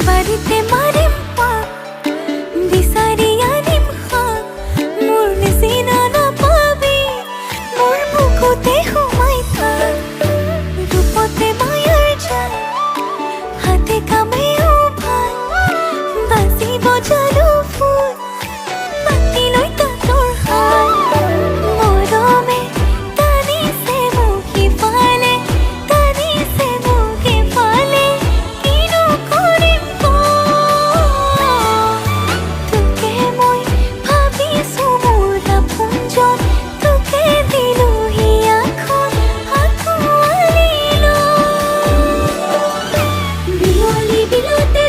বাৰীতে মাৰিম পাক, বিচাৰি আনিম শাক। মোৰ নিচিনা নাপাবি, মোৰ বুকুতে সোমাই থাক। ৰূপতে মায়াৰ জাল, হাতে কামেও ভাল। বাজিব জানো ফুল মাতিলৈ তাঁতৰ শাল। মৰমে টানিছে মোক সিফালে, টানিছে মোক ইফালে, কিনো কৰিম ক? তোকে মই ভাবিছো মোৰ আপোনজন, তোকে দিলো হিয়াখন আঁকোৱালি লৈ। বিয়লি বিলতে